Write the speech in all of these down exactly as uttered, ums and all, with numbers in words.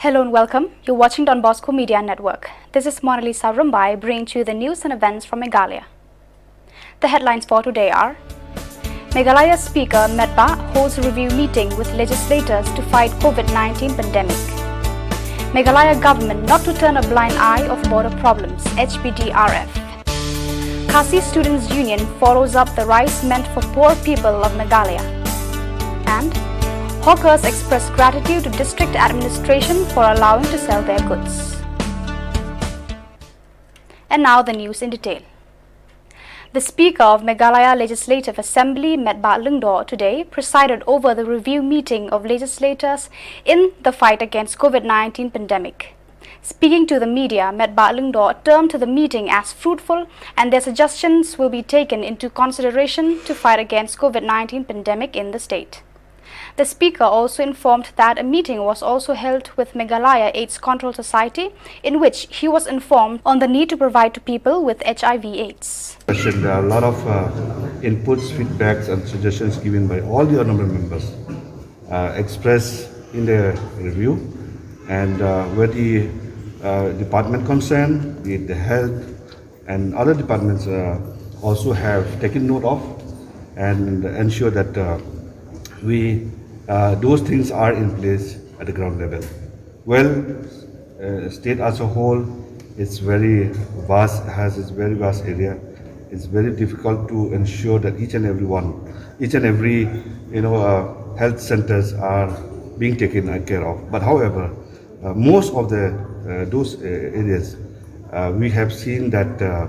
Hello and welcome. You're watching Don Bosco Media Network. This is Mona Lisa Rumbai bringing to you the news and events from Meghalaya. The headlines for today are: Meghalaya Speaker Metbah holds review meeting with legislators to fight COVID nineteen pandemic. Meghalaya government not to turn a blind eye of border problems, H B D R F. Khasi Students Union follows up the rice meant for poor people of Meghalaya. And hawkers express gratitude to district administration for allowing to sell their goods. And now the news in detail. The Speaker of Meghalaya Legislative Assembly, Metbah Lyngdoh, today presided over the review meeting of legislators in the fight against COVID nineteen pandemic. Speaking to the media, Metbah Lyngdoh termed the meeting as fruitful and their suggestions will be taken into consideration to fight against COVID nineteen pandemic in the state. The speaker also informed that a meeting was also held with Meghalaya AIDS Control Society, in which he was informed on the need to provide to people with H I V AIDS. There are a lot of uh, inputs, feedbacks, and suggestions given by all the honorable members uh, expressed in the review, and uh, where the uh, department concerned, be it the health and other departments, uh, also have taken note of and ensure that uh, we uh, those things are in place at the ground level. Well, uh, state as a whole, it's very vast, has its very vast area. It's very difficult to ensure that each and every one, each and every, you know, uh, health centers are being taken care of. But however, uh, most of the uh, those uh, areas, uh, we have seen that uh,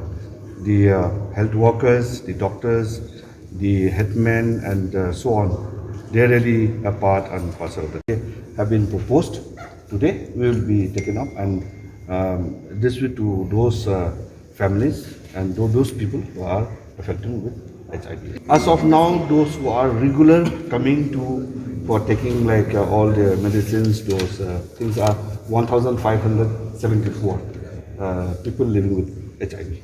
the uh, health workers, the doctors, the headmen, and uh, so on, they're really a part and parcel of it. They have been proposed today, will be taken up and um, distributed to those uh, families and tho- those people who are affected with H I V. As of now, those who are regular coming to for taking like uh, all the medicines, those uh, things are one thousand five hundred seventy-four uh, people living with H I V.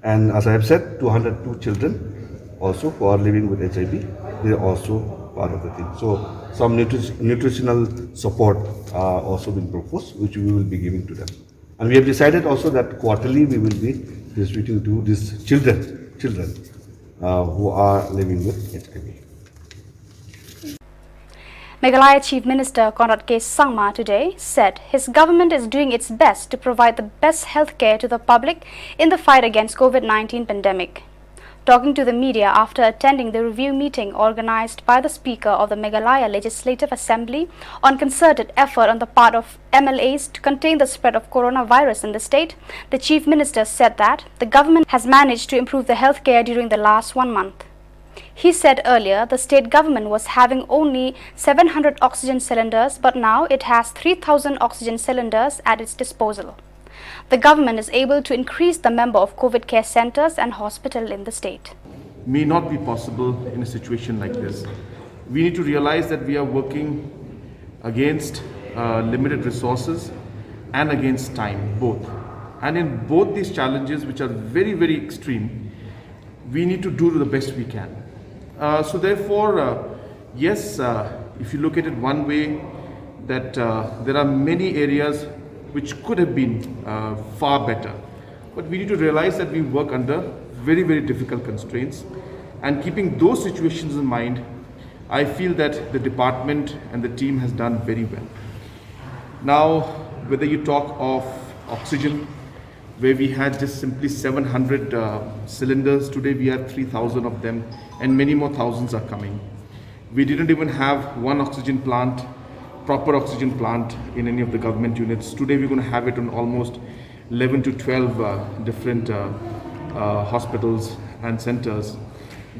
And as I have said, two hundred two children also who are living with H I V, they are also part of the thing. So some nutri- nutritional support are also being proposed, which we will be giving to them. And we have decided also that quarterly we will be distributing to these children, children uh, who are living with H I V. Meghalaya Chief Minister Conrad K Sangma today said his government is doing its best to provide the best healthcare to the public in the fight against COVID nineteen pandemic. Talking to the media after attending the review meeting organized by the Speaker of the Meghalaya Legislative Assembly on concerted effort on the part of M L As to contain the spread of coronavirus in the state, the Chief Minister said that the government has managed to improve the healthcare during the last one month. He said earlier the state government was having only seven hundred oxygen cylinders, but now it has three thousand oxygen cylinders at its disposal. The government is able to increase the member of COVID care centers and hospital in the state. May not be possible in a situation like this. We need to realize that we are working against uh, limited resources and against time, both. And in both these challenges, which are very, very extreme, we need to do the best we can. Uh, so therefore, uh, yes, uh, if you look at it one way, that uh, there are many areas which could have been uh, far better. But we need to realize that we work under very, very difficult constraints. And keeping those situations in mind, I feel that the department and the team has done very well. Now, whether you talk of oxygen, where we had just simply seven hundred uh, cylinders, today we have three thousand of them, and many more thousands are coming. We didn't even have one oxygen plant, proper oxygen plant in any of the government units. Today we're going to have it on almost eleven to twelve uh, different uh, uh, hospitals and centers.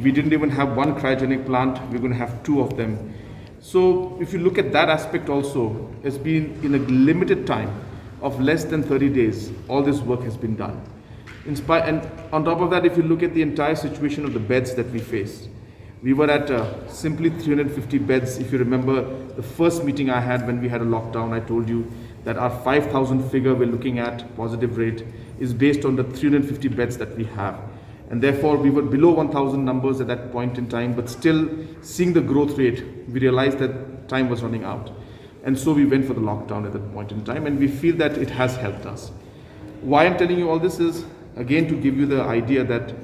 We didn't even have one cryogenic plant. We're going to have two of them. So if you look at that aspect also, it's been in a limited time of less than thirty days, all this work has been done. In spite, and on top of that, if you look at the entire situation of the beds that we faced, we were at uh, simply three hundred fifty beds. If you remember the first meeting I had when we had a lockdown, I told you that our five thousand figure we're looking at, positive rate, is based on the three hundred fifty beds that we have. And therefore, we were below one thousand numbers at that point in time, but still seeing the growth rate, we realized that time was running out. And so we went for the lockdown at that point in time, and we feel that it has helped us. Why I'm telling you all this is, again, to give you the idea that,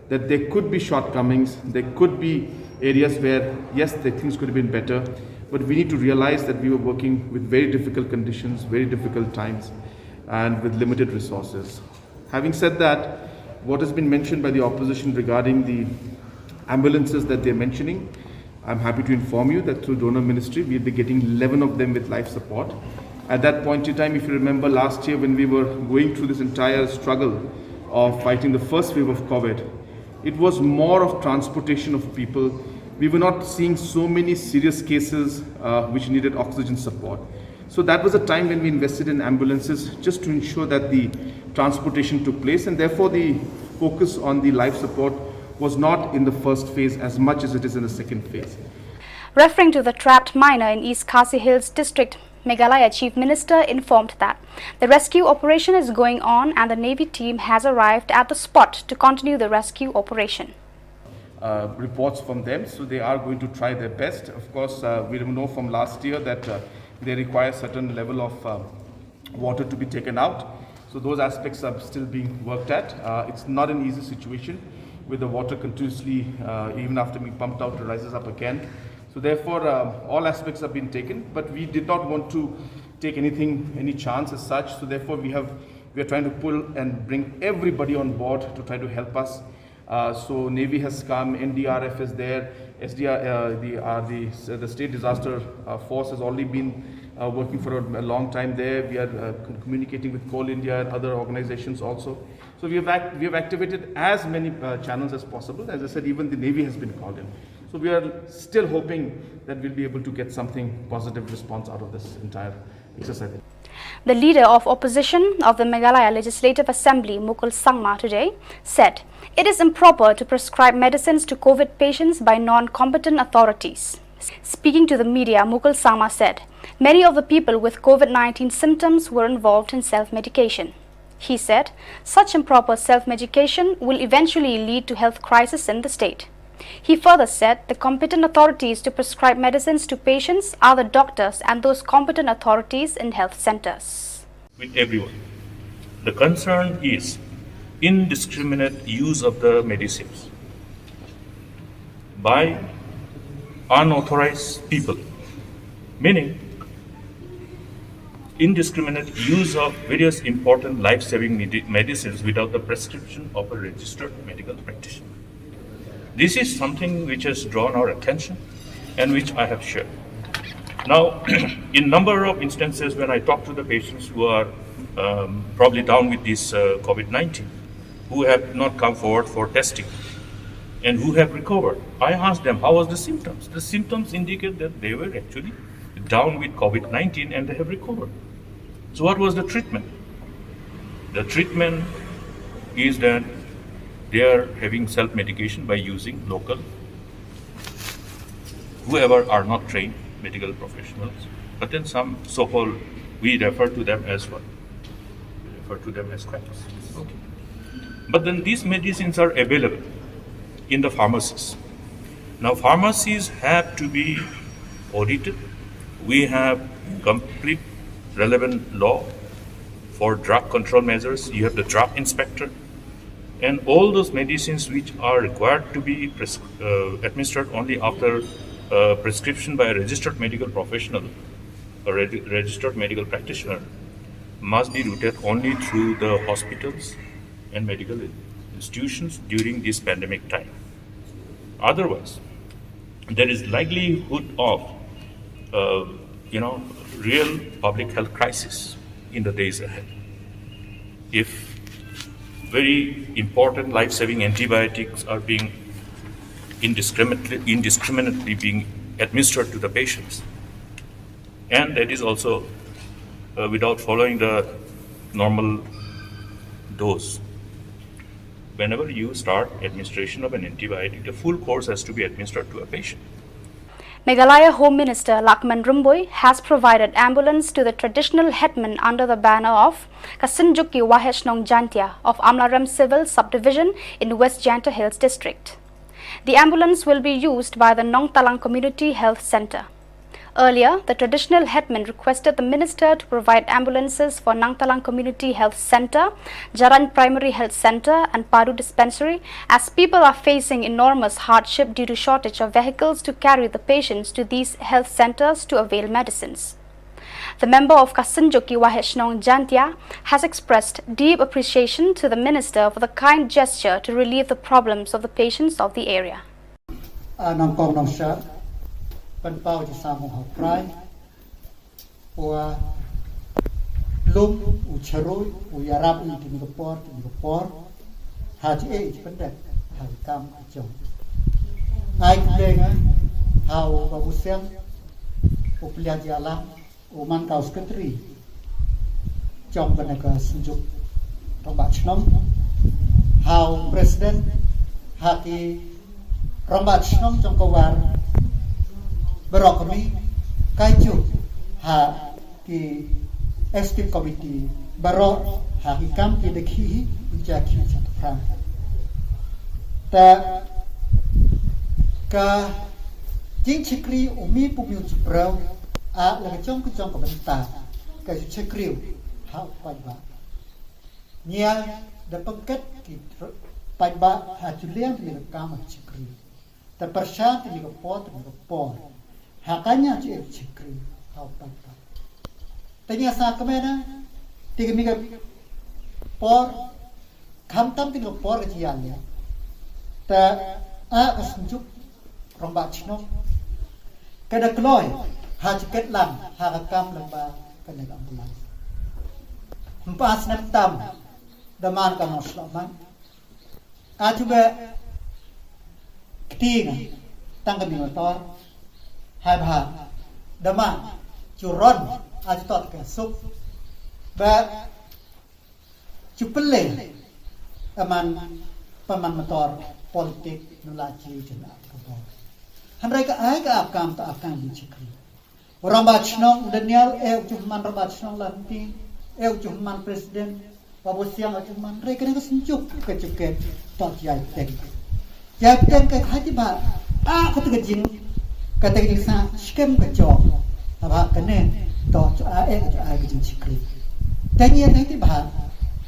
that there could be shortcomings, there could be areas where, yes, the things could have been better, but we need to realize that we were working with very difficult conditions, very difficult times, and with limited resources. Having said that, what has been mentioned by the opposition regarding the ambulances that they're mentioning, I'm happy to inform you that through donor ministry, we'll be getting eleven of them with life support. At that point in time, if you remember last year when we were going through this entire struggle of fighting the first wave of COVID, it was more of transportation of people. We were not seeing so many serious cases, uh, which needed oxygen support. So that was a time when we invested in ambulances just to ensure that the transportation took place, and therefore the focus on the life support was not in the first phase as much as it is in the second phase. Referring to the trapped miner in East Khasi Hills district, Meghalaya Chief Minister informed that the rescue operation is going on and the Navy team has arrived at the spot to continue the rescue operation. Uh, reports from them, so they are going to try their best. Of course, uh, we know from last year that, uh, they require certain level of, uh, water to be taken out. So those aspects are still being worked at. Uh, it's not an easy situation with the water continuously, uh, even after being pumped out, it rises up again. So therefore, um, all aspects have been taken, but we did not want to take anything, any chance as such. So therefore, we have, we are trying to pull and bring everybody on board to try to help us. Uh, so Navy has come, N D R F is there, S D R, uh, the, uh, the, uh, the State Disaster, uh, Force has already been, uh, working for a, a long time there. We are, uh, com- communicating with Coal India and other organizations also. So we have, act- we have activated as many, uh, channels as possible. As I said, even the Navy has been called in. So we are still hoping that we'll be able to get something positive response out of this entire exercise. The leader of opposition of the Meghalaya Legislative Assembly, Mukul Sangma, today said it is improper to prescribe medicines to COVID patients by non-competent authorities. Speaking to the media, Mukul Sangma said many of the people with COVID nineteen symptoms were involved in self-medication. He said such improper self-medication will eventually lead to health crisis in the state. He further said the competent authorities to prescribe medicines to patients are the doctors and those competent authorities in health centers. With everyone. The concern is indiscriminate use of the medicines by unauthorized people, meaning indiscriminate use of various important life-saving medi- medicines without the prescription of a registered medical practitioner. This is something which has drawn our attention and which I have shared. Now, in number of instances when I talk to the patients who are um, probably down with this uh, COVID nineteen, who have not come forward for testing and who have recovered, I ask them, "How was the symptoms?" The symptoms indicate that they were actually down with COVID nineteen and they have recovered. So what was the treatment? The treatment is that they are having self-medication by using local, whoever are not trained medical professionals, but then some so-called, we refer to them as what? We refer to them as quacks. Okay. But then these medicines are available in the pharmacies. Now pharmacies have to be audited. We have complete relevant law for drug control measures. You have the drug inspector. And all those medicines which are required to be pres- uh, administered only after uh, prescription by a registered medical professional, a reg- registered medical practitioner, must be routed only through the hospitals and medical institutions during this pandemic time. Otherwise, there is likelihood of, uh, you know, real public health crisis in the days ahead. If very important life-saving antibiotics are being indiscriminately, indiscriminately being administered to the patients, and that is also uh, without following the normal dose. Whenever you start administration of an antibiotic, the full course has to be administered to a patient. Meghalaya Home Minister Lahkmen Rymbui has provided ambulance to the traditional headman under the banner of Ka Synjuk ki Waheh Shnong Jaintia of Amlarem Civil Subdivision in West Jaintia Hills District. The ambulance will be used by the Nongtalang Community Health Centre. Earlier, the traditional headman requested the minister to provide ambulances for Nangtalang Community Health Centre, Jarain Primary Health Centre and Padu Dispensary, as people are facing enormous hardship due to shortage of vehicles to carry the patients to these health centres to avail medicines. The member of ka Synjuk ki Waheh Shnong Jaintia has expressed deep appreciation to the minister for the kind gesture to relieve the problems of the patients of the area. A nongkong nongshad, pynpaw jingsamon ha u Trai, u lum u cheroi, u ïarap ïa kine ki por, kine ki por, ha jingeh jingpyndep ha ki kam ki jong. Ai khublei nga ha u Babu Siang, u pynïaid ïalang, u man ka u secretary jong kane ka Synjuk Rangbah Chnong, ha u president, ha ki rangbah chnong jong ka War baroh kmie, kajuh ha ki executive committee baroh, ha ki kam ki da khih hi, u ja khih ja tphrang. Ta ka jingshakri u mih pum ïa u jingpyrshah, a la ka jong ka jong ka bynta ka jingshakri ha u paidbah. Ngi ïa da pynket ki paidbah ha juliang ki ka kam shakri. Te pyrshang te ka por, te ka por. Ha ka nia ju shakri ha u paidbah. Te ngi ïa sa kmen na te ka mi ka por, khamtam te ka por ka jia leh. Te a ka Synjuk Rangbah Chnong ka da kloi ha jaket lang ha ka kam lang ba ka da ka ambulance. Hynpa snem tam da man ka nong shlok man. A ju ba kti nga tang ka mi motor. Hai bha da man ju ron a ju tot ka suk ba ju pynleh ka man, pynman motor politik nu la ji jin ap ka bor. Hynrei ka ai ka ap kam ta ap kam ji chikri. Rangbah chnong u Daniel e u ju man rangbah chnong la ti e u ju man president. Babu Siang u ju man re kene ka Synjuk ka juket tot jai teng. Jai teng ka hai ti ba a ka te ka jing ka te ka jing sa skem ka jok. Ba kene tot a e ka jing chikri. Teng ye teng ti ba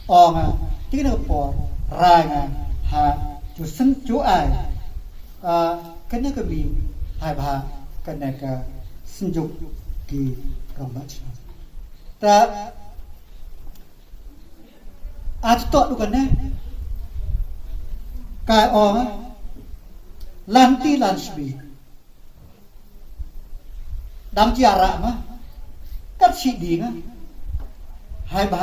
ong a ti kene ka por rai nga ha ju sen ju ai. A kene ka mi hai ba kene ka Synjuk ki rangbah chnong. Ta a to du kane ka ong lan ti lan sbi dam ji ara ma kat si di nga hai ba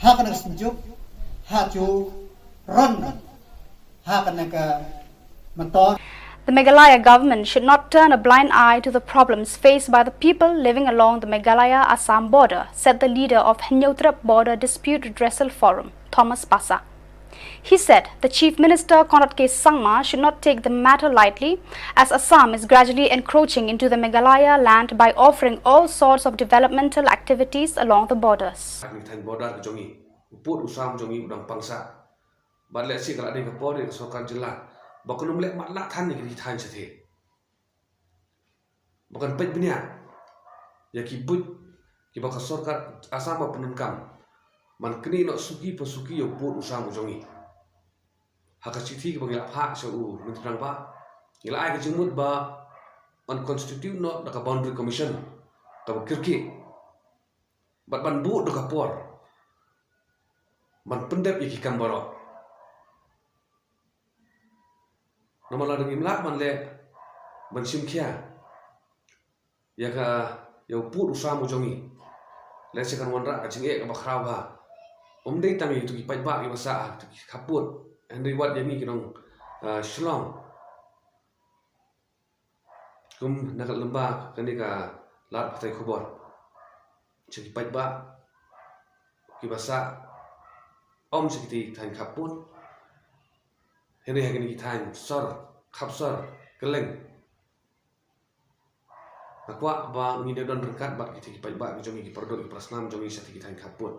ha kene ka Synjuk ha ju ron ha kene ka motor. The Meghalaya government should not turn a blind eye to the problems faced by the people living along the Meghalaya-Assam border, said the leader of Hynñiewtrep Border Dispute Redressal Forum, Thomas Passah. He said the Chief Minister Conrad K Sangma should not take the matter lightly, as Assam is gradually encroaching into the Meghalaya land by offering all sorts of developmental activities along the borders. Ngi thaiñ border ka jong ngi, u pud u sam jong ngi u dang pangsa. Bad lehse ka la dei ka por ïa ka sorkar jylla ba kan ym leh matlah than ïa ki thaiñ shatei. Ba kan peit bniah ïa ki buit kiba ka sorkar Assam ba pyndonkam ban knieh noh suki pa suki ïa u pud u sam u jong ngi. Ha ka shithi kaba ngi la phah sha u Myntri Rangbah, ngi la ai ka jingmut ba ban constitute noh da ka Boundary Commission kaba kyrkieh. Bad ban buh da ka por ban pyndep ïa ki kam baroh. Namar lada ngim lah ban leh ban shim khia ïa ka, ïa u pud u sam u jong ngi, lehse kan wanrah ka jingeh kaba khraw bha. Ym dei tang ïa kito ki paidbah kiba sah ha kito ki khappud, hynrei wat ïa ngi ki nong, ah, Shillong. Kum na ka lyngba kane ka lad pathai khubor, sha ki paidbah kiba sah, ym sha kito ki thaiñ khappud, hynrei ha kine ki thaiñ sor, khap sor, kylleng. Nga kwah ba ngin ïa don ryngkat bad kito ki paidbah ki jong ngi, ki paralok ki parasnam jong ngi sha kito ki thaiñ khappud,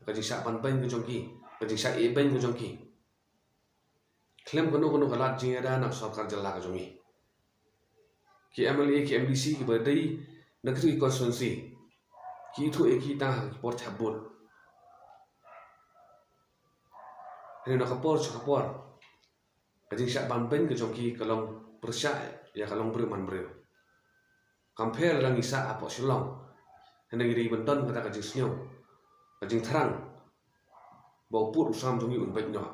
ka jingshah ban beiñ ka jong ki, ka jingshah ïeh beiñ ka jong ki. Khlem kano kano ka lad jingïada na ka sorkar jylla ka jong ngi, ki M L A, ki M D C kiba dei na kito ki constituency, ki ithuh ïa ki tang ha ki por thep vote. Hynrei na ka por sha ka por, ka jingshah ban beiñ ka jong ki ka long pyrshah ïa ka long briew man briew. Kam pher lada ngi sah hapoh Shillong, hynrei ngi dei ban don kata ka jingsngew, ka jingthrang ba u pud u sam jong ngi un beit noh.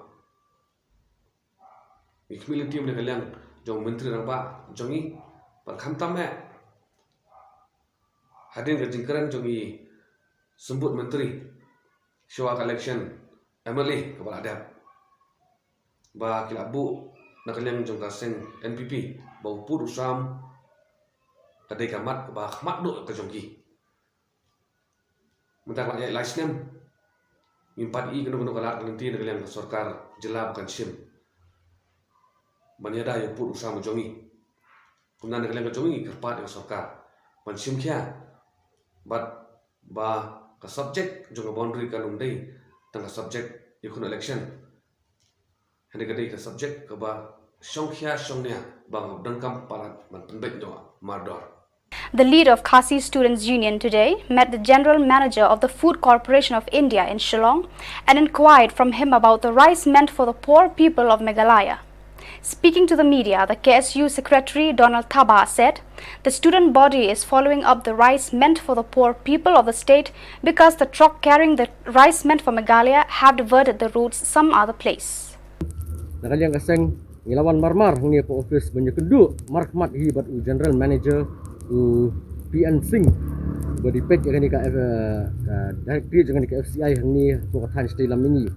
Ngi khmih lynti na ka liang jong Myntri Rangbah jong ngi, bad khamtam eh hadien ka jingkren jong i Symbud Myntri shuwa ka election M L A kaba la dep, ba ki la buh na ka liang jong ka seng N P P ba u pud u sam ka dei ka mat kaba khmat duh ka jong ki. Mynta ka la ïaid lai snem, ngim pat i kano kano ka lad ka lynti na ka liang ka sorkar jylla ba kan shim ban ïada ïa u pud u sam jong ngi. Kumta na ka liang ka jong ngi kyrpad ïa ka sorkar ban shim khia bad ba ka subject jong ka boundary kan ym dei tang ka subject ïa kano election. Hynrei ka dei ka subject kaba shong khia shong nia ba ngam donkam palat ban pynbeit noh mardor. The leader of Khasi Students Union today met the general manager of the Food Corporation of India in Shillong and inquired from him about the rice meant for the poor people of Meghalaya. Speaking to the media, the K S U secretary Donald Thabah said the student body is following up the rice meant for the poor people of the state because the truck carrying the rice meant for Meghalaya have diverted the roads some other place. Na ka liang ka seng ngi la wan marmar hangne hapoh office ban ïakynduh markhmat hi bad u general manager u P N Singh ba dei peit ïa kane ka, eh, ka directorate jong kane ka F C I hangne hapoh ka thaiñ shatei lam mihngi.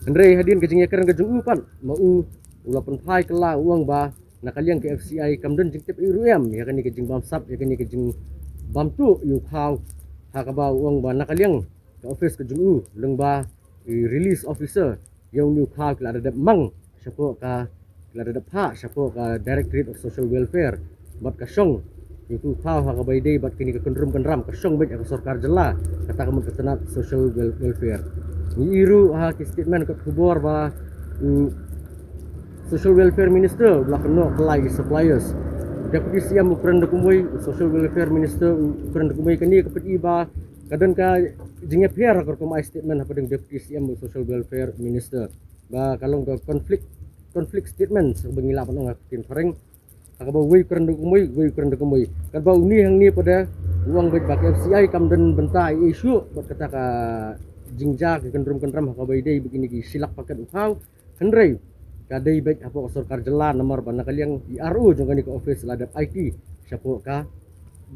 Hynrei hadien ka jingïakren ka jong u pat ma u u la pynphai kylla u ong ba na ka liang ka F C I kam don jingtip ei ruh em ïa kane ka jingbamsap ïa kane ka jingbamtuh ïa u khaw, ha kaba u ong ba na ka liang ka office ka jong u lyngba i release officer ïa une u khaw ki la da dep mang shapoh ka, ki la da dep phah shapoh ka Directorate of Social Welfare bad ka shong ïa u khaw ha kaba ïadei bad kine ka kynrum kynram ka shong beit ha ka sorkar jylla, kata ka mut ka tnat social wel-, welfare. Ngi i ruh ha ki statement ka khubor ba u Social Welfare Minister u la kynnoh kylla ïa ki suppliers. Deputy C M u kren da kumwei, u Social Welfare Minister u kren da kumwei, kane ka pyni ba ka don ka jingïapher ha ka rukom ai statement hapdeng Deputy C M u Social Welfare Minister. Ba ka long ka conflict, conflict statement ba ngi lah ban ong ha ka ktien phareng. Ha kaba uwei u kren da kumwei, uwei u kren da kumwei. Katba une hangne pat u ong beit ba ka F C I kam don bynta ei ei shuh bad kata ka jingjia ki kynrum kynram ha kaba ïadei bad kine ki shi lak paket u khaw. Hynrei ka dei beit hapoh ka sorkar jylla namar ba na ka liang i R O jong kane ka office la dep aiti shapoh ka,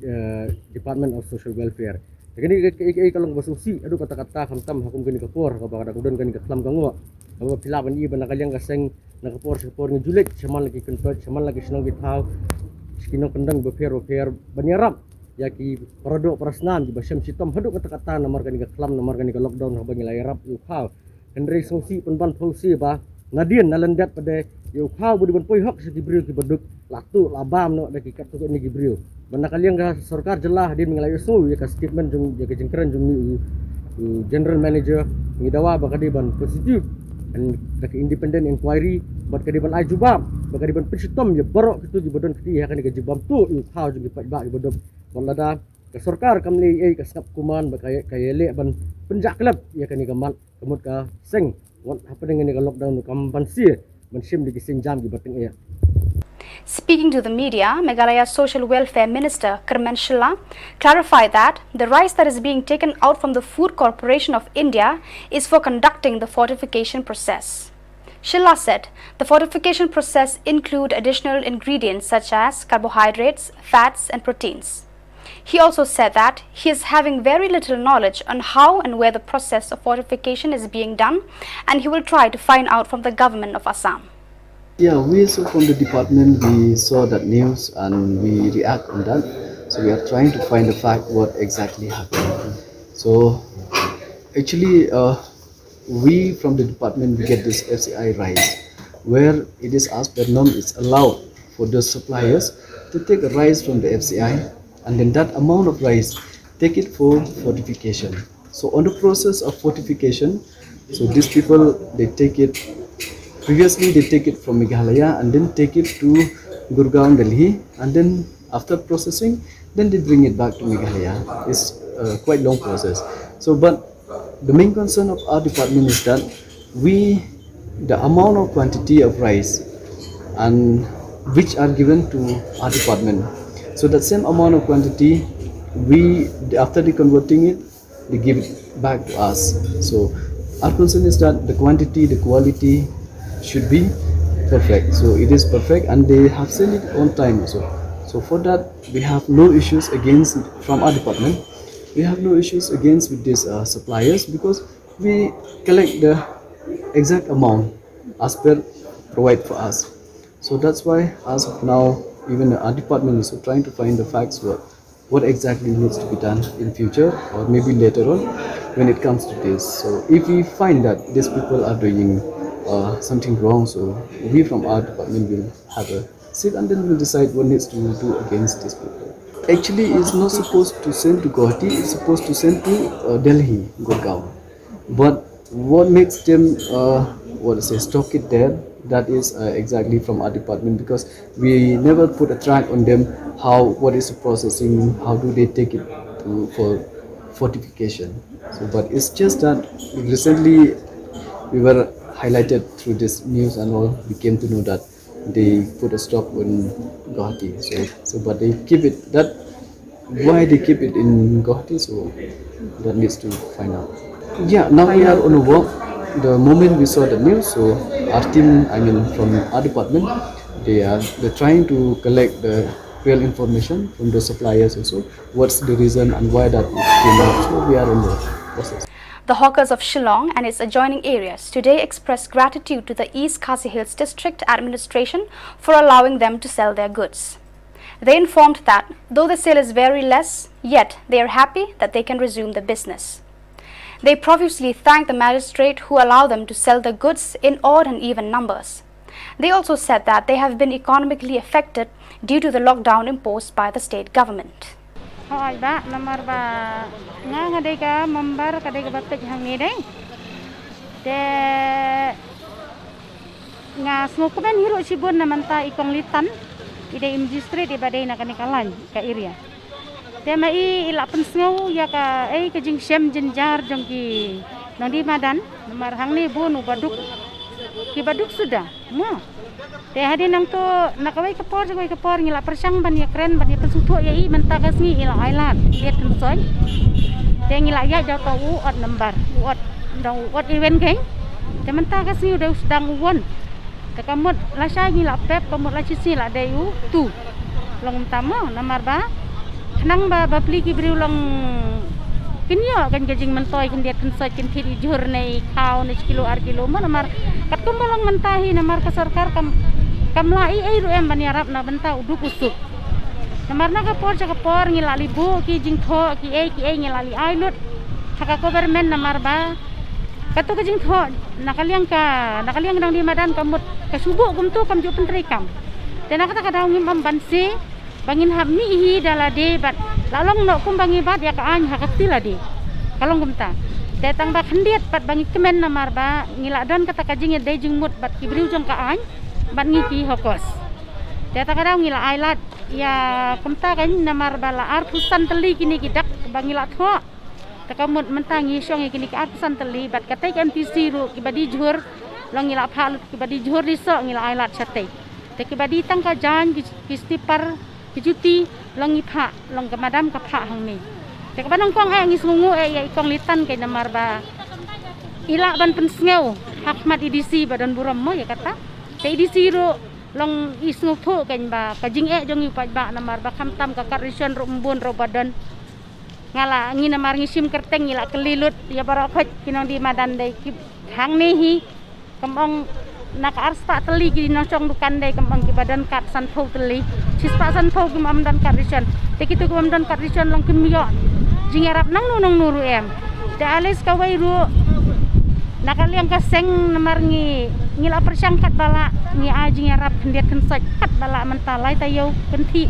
eh, Department of Social Welfare. Te kane ka, ka, ka, ka long ba sngewsih haduh katta katta khamtam ha kum kane ka por kaba ka dang don kane ka khlam ka ngoh. Kaba phi lah ban i ba na ka liang ka seng na ka por sha ka por ngi ju leit shaman la ki kyntoit, shaman la ki shnong ki thaw, sha ki nongkyndong bapher bapher ban ïarap ïa ki paradoh parasnam kiba shem shitom haduh katta katta namar kane ka khlam, namar kane ka lockdown haba ngi la ïarap ïa u khaw. Hynrei sngewsih pynban phewse ba nadien na lyndet pat de ïa u khaw ba dei ban poi hok sha ki briew kiba duk la tuh la bam noh da ki katto katne ki briew. Ba na ka liang ka sorkar jylla hadien ba ngi la ïohsngew ïa ka statement jong, ïa ka jingkren jong une u, u general manager, ngi dawa ba ka dei ban constitute da ka independent inquiry bad ka dei ban ai jubab, ba ka dei ban pynshitom ïa baroh kito kiba don kti ha kane ka jingbamtuh ïa u khaw jong ki paidbah kiba duk. Bad lada ka sorkar kam leh ei ei ka sngap kumne ba ka, ka ïaleh ban pynjah khlem ïa kane ka mat ka mut ka seng wat hapdeng kane ka lockdown kam ban sie ban shim da ki sienjam kiba tyngeh. Speaking to the media, Meghalaya Social Welfare Minister Kyrmen Shylla clarified that the rice that is being taken out from the Food Corporation of India is for conducting the fortification process. Shylla said the fortification process include additional ingredients such as carbohydrates, fats and proteins. He also said that he is having very little knowledge on how and where the process of fortification is being done, and he will try to find out from the government of Assam. Yeah, we also from the department, we saw that news and we react on that. So we are trying to find the fact what exactly happened. So actually, uh, we from the department, we get this F C I rice, where it is as per norm, it's allowed for those suppliers to take a rice from the F C I, and then that amount of rice, take it for fortification. So on the process of fortification, so these people, they take it, previously they take it from Meghalaya and then take it to Gurgaon, Delhi, and then After processing, then they bring it back to Meghalaya. It's uh, quite long process. So, but the main concern of our department is that we, the amount of quantity of rice and which are given to our department. So that same amount of quantity, we, after deconverting it, they give it back to us. So our concern is that the quantity, the quality should be perfect. So it is perfect, and they have sent it on time also. So for that, we have no issues against from our department. We have no issues against with these uh, suppliers because we collect the exact amount as per provide for us. So that's why, as of now, even our department is trying to find the facts what what exactly needs to be done in future, or maybe later on when it comes to this. So if we find that these people are doing uh, something wrong, so we from our department will have a sit and then we'll decide what needs to do against these people. Actually, it's not supposed to send to Guwahati. It's supposed to send to uh, Delhi, Gurgaon. But what makes them, uh, what to say, stock it there? That is uh, exactly from our department, because we never put a track on them how, what is the processing, how do they take it to, for fortification. So, but it's just that recently we were highlighted through this news and all. We came to know that they put a stop in Guwahati. So, so but they keep it that why they keep it in Guwahati, so that needs to find out. Yeah, now we are on a walk. The moment we saw the news, so our team, I mean, from our department, they are they're trying to collect the real information from the suppliers also. What's the reason and why that came out? So we are on the process. The hawkers of Shillong and its adjoining areas today expressed gratitude to the East Khasi Hills District Administration for allowing them to sell their goods. They informed that, though the sale is very less, yet they are happy that they can resume the business. They profusely thanked the magistrate who allowed them to sell the goods in odd and even numbers. They also said that they have been economically affected due to the lockdown imposed by the state government. Hooid bah, namar ba nga nga dei ka member ka dei kaba peit hangne dei. Te nga sngewkmen hi ruh shibun na mynta i Kong Litan, i dei i magistrate iba dei na kane ka line, ka area. Te ma i, i la pynsngew ïa ka, ei, ka jingshem jynjar jong ki nongdie madan, namar hangne bun u ba duk, ki ba duk suda, mo. Te hadien nangto na kawei ka por sha kawei ka por ngi la pyrshang ban ïakren, ban ïa pynsngewthuh ïa i, mynta ka sngi i la ailad, i la khynsoit. Te ngi la ïaid da uto u odd number, u odd, dang u odd even kein. Te mynta ka sngi u dei u sdang u one. Te ka mut lashai ngi la pep, ka mut la shisngi la dei u two. Long kumta mo, namar ba khnang ba bapli ki briew long kin ïoh kein ka jingmyntoi, khyndiat khynsoit, kin thied i jhur ne i khaw ne shi kilo ar kilo mo, namar katkum ba long mynta hi, namar ka sorkar kam, kam lah ei ei ruh em ban ïarap na bynta u duk u suk. Namar na ka por sha ka por ngi la leit buh ki jingthoh kiei kiei, ngi la leit ai lut ha ka government, namar ba kato ka jingthoh na ka liang ka, na ka liang ka nongdie madan ka mut ka shu buh kumto, kam ju pyntreikam. Te na kata ka daw ngim ym ban sngewthuh ba ngin hap mih hi da lade bad la long noh kumba ngi bat ïa ka aiñ ha ka kti lade. Ka long kumta. Te tang ba khyndiat pat ba ngi kmen, namar ba ngi la don kata ka jingïadei jingmut bad ki briew jong ka aiñ bad ngi ki hawkers. Te kata ka daw ngi la ailad ïa kumta kein, namar ba la arphew san tylli kine ki dak ba ngi la thoh. Te ka mut mynta ngi shong ïa kine ki arphew san tylli bad katei ka M T C ruh, kiba die jhur long ngi la phah lut, kiba die jhur die soh ngi la ailad shatei. Te kiba die tang ka jaiñ, ki, ki slipper, ki juti long ngi phah, long ka madam ka phah hangne. Te kaba nyngkong eh ngi sngewnguh eh ïa i Kong Litan kein, namar ba i lah ban pynsngew ha khmat i D C ba don burom mo ïa kata. Te i D C ruh long i sngewthuh kein ba ka jingeh jong ngi u paidbah, namar ba khamtam ka card ration ruh ym bun ruh ba don. Nga la, ngi namar ngi shim kyrteng, ngi la kylli lut ïa baroh khoit ki nongdie madan dei ki hangne hi. Kam ong na ka arspah tylli ki nongshong dukan dei, kam ong kiba don card sanphew tylli. Shispah sanphew kim ym don card ration. Te kito ki bym don card ration long kim ïoh jingïarap nangno nangno ruh em. Te at least kawei ruh na ka liang ka seng, namar ngi, ngi la pyrshang katba lah, ngi ai jingïarap khyndiat khynsoit katba lah, mynta lai taïew kynthih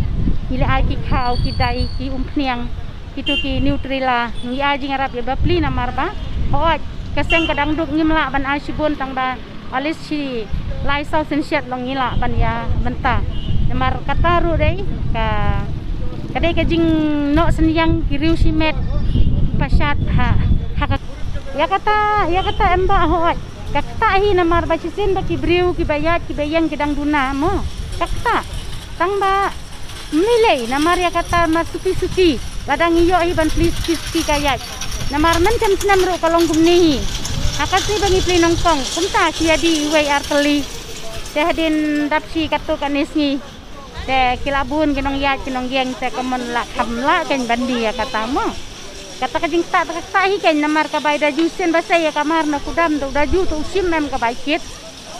ngi la ai ki khaw, ki dai, ki umphniang, kito ki Nutrela, ngi ai jingïarap ïa bapli, namar ba hooid ka seng ka dang duk, ngim lah ban ai shibun, tang ba at least shi lai saw synshit long ngi lah ban ïa bynta. Namar kata ruh dei ka Ka dei ka jingnoh synñiang ki riew shimet pashat ha, ha ka. Ïa kata, ïa kata em ba hoi. Ka ktah hi namar ba shisien ba ki briew kiba ïaid kiba ïeng ki dang duna mo. Ka ktah. Tang ba ym lei lei namar ïa kata ma suki suki. Lada ngi ïoh hi ban plie suki suki ka ïaid. Namar mynshem snem ruh ka long kumne hi. Ha ka sngi ba ngi plie nyngkong kumta ki ïa die iwei ar tylli. Te hadien dap shi katto katne sngi. Te ki la bun ki nongïaid ki nongïeng te ka mon la kham lah kein ban die ïa kata mo. Kata ka jingktah, ta ka ktah hi kein namar ka bai da ju sien ba sei ïa ka mar na kudam da u da ju ta u shim em ka bai kit.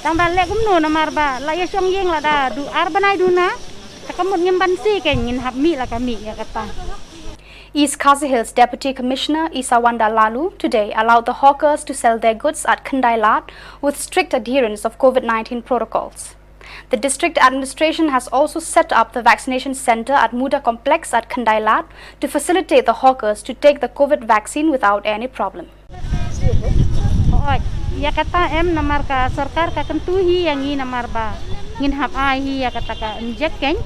Tang ba leh kumno namar ba la ïa shong ïeng la da du ar bnai duna. Ta ka mut ngim ban sie kein, ngin hap mih la ka mih ïa kata. East Khasi Hills Deputy Commissioner Isawanda Laloo today allowed the hawkers to sell their goods at Khyndai Lad with strict adherence of COVID nineteen protocols. The district administration has also set up the vaccination centre at Muda Complex at Khyndai Lad to facilitate the hawkers to take the COVID vaccine without any problem. Hooid, ïa kata em namar ka sorkar ka kyntu hi ïa ngi namar ba ngin hap ai hi ïa kata ka injek kein.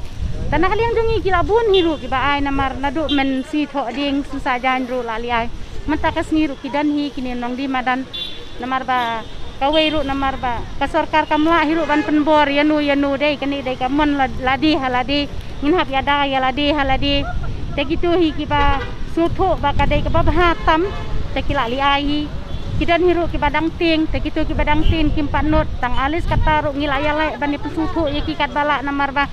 Te na ka liang jong ngi ki la bun hi ruh kiba ai namar naduh mynsngi Thohdieng, sngi Saitjaiñ ruh la leit ai. Mynta ka sngi ruh ki don hi kine nongdie madan. Namar ba kawei ruh namar ba ka sorkar kam lah hi ruh ban pynbor ïano ïano, dei kane dei ka mon la, lade ha lade, ngin hap ïada ïa lade ha lade. Te kito hi kiba sngewthuh ba ka dei kaba bha tam te ki la leit ai hi. Ki don hi ruh kiba dang tieng, te kito kiba dang tieng kim pat nud, tang at least kata ruh ngi la ïaleh ban ïa pynsngewthuh ïa ki katba lah namar ba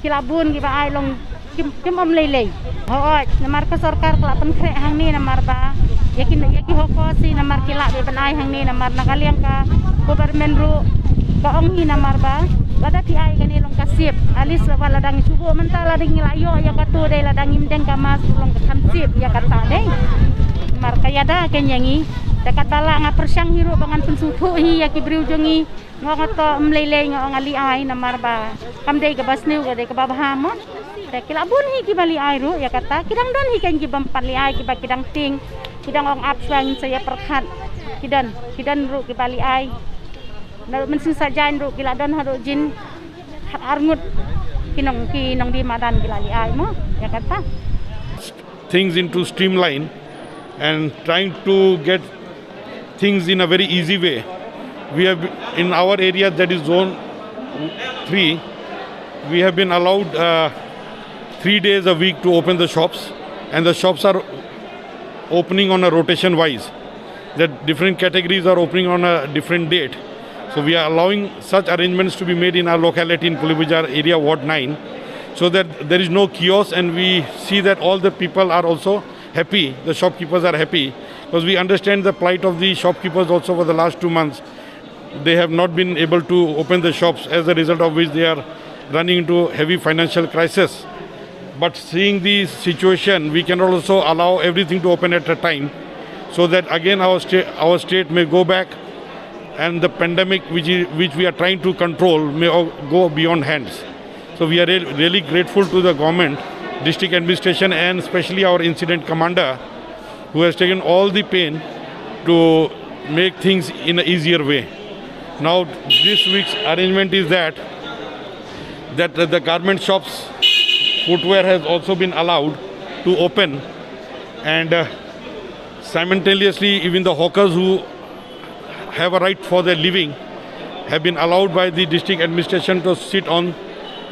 ki la bun kiba ai long kim, kim ym lei lei. Hooid, namar ka sorkar ka la pynkhreh hangne namar ba ïa ki, ïa ki hawkers hi namar ki lah beit ban ai hangne namar na ka liang ka government ruh ka ong hi namar ba lada phi ai kane long ka sip. At least ba lada ngi shu buh mynta lada ngi la ïoh ïa kato dei lada ngim deng ka mask ruh long ka kham sip ïa kata dei. Namar ka ïada kein ïa ngi. Te kata lah nga pyrshang hi ruh ba ngan pynsngewthuh hi ïa ki briew jong ngi. Nga ong to ym lei lei, nga ong nga leit ai namar ba kam dei kaba sniew, ka dei kaba bha mo. Te ki la bun hi kiba leit ai ruh ïa kata, ki dang don hi kein kibym pat leit ai kiba ki dang tieng, ki dang ong ap shuwa ngin sa ïa pyrkhat. Ki don, ki don ruh kiba leit ai. Naduh mynsngi Saitjaiñ ruh ki la don haduh jin khat ar ngut ki nong, ki nongdie madan ki la leit ai mo ïa kata. Things into streamline and trying to get things in a very easy way. We have, in our area, that is zone three, we have been allowed uh, three days a week to open the shops, and the shops are opening on a rotation wise, that different categories are opening on a different date. So we are allowing such arrangements to be made in our locality in Pulibazar area, Ward nine, so that there is no chaos, and we see that all the people are also happy, the shopkeepers are happy, because we understand the plight of the shopkeepers also for the last two months. They have not been able to open the shops, as a result of which they are running into heavy financial crisis. But seeing the situation, we cannot also allow everything to open at a time, so that again our, sta- our state may go back and the pandemic which, is, which we are trying to control may o- go beyond hands. So we are re- really grateful to the government, district administration, and especially our incident commander, who has taken all the pain to make things in an easier way. Now, this week's arrangement is that that the garment shops, footwear has also been allowed to open, and uh, simultaneously, even the hawkers who have a right for their living have been allowed by the district administration to sit on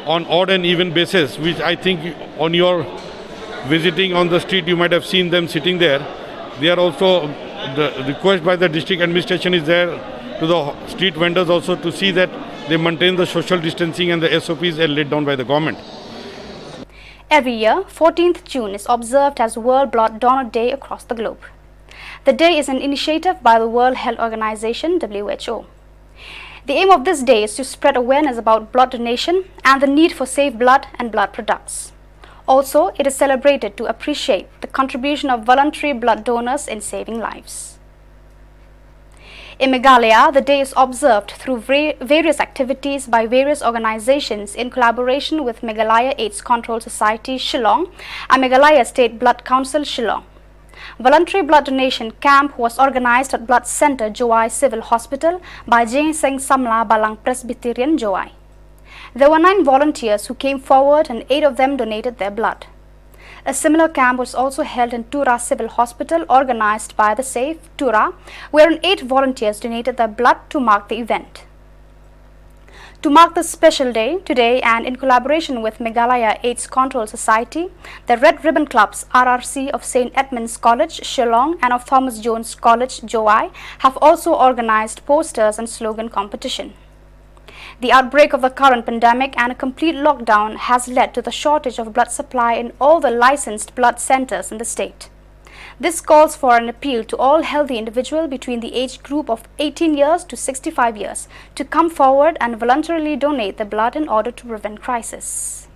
on odd and even basis, which I think on your visiting on the street you might have seen them sitting there. They are also, the request by the district administration is there to the street vendors also to see that they maintain the social distancing and the S O Ps as laid down by the government. Every year, fourteenth June is observed as World Blood Donor Day across the globe. The day is an initiative by the World Health Organization, W H O. The aim of this day is to spread awareness about blood donation and the need for safe blood and blood products. Also, it is celebrated to appreciate the contribution of voluntary blood donors in saving lives. In Meghalaya, the day is observed through various activities by various organizations in collaboration with Meghalaya AIDS Control Society, Shillong, and Meghalaya State Blood Council, Shillong. Voluntary blood donation camp was organized at Blood Centre, Jowai Civil Hospital by Jaiñtia Singh Samla Balang Presbyterian, Jowai. There were nine volunteers who came forward and eight of them donated their blood. A similar camp was also held in Tura Civil Hospital, organized by the Save Tura, wherein eight volunteers donated their blood to mark the event. To mark this special day, today, and in collaboration with Meghalaya AIDS Control Society, the Red Ribbon Clubs, R R C, of Saint Edmund's College, Shillong, and of Thomas Jones College, Jowai, have also organized posters and slogan competition. The outbreak of the current pandemic and a complete lockdown has led to the shortage of blood supply in all the licensed blood centers in the state. This calls for an appeal to all healthy individual between the age group of eighteen years to sixty-five years to come forward and voluntarily donate the blood in order to prevent crisis.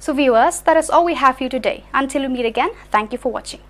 So viewers, that is all we have for you today. Until we meet again, thank you for watching.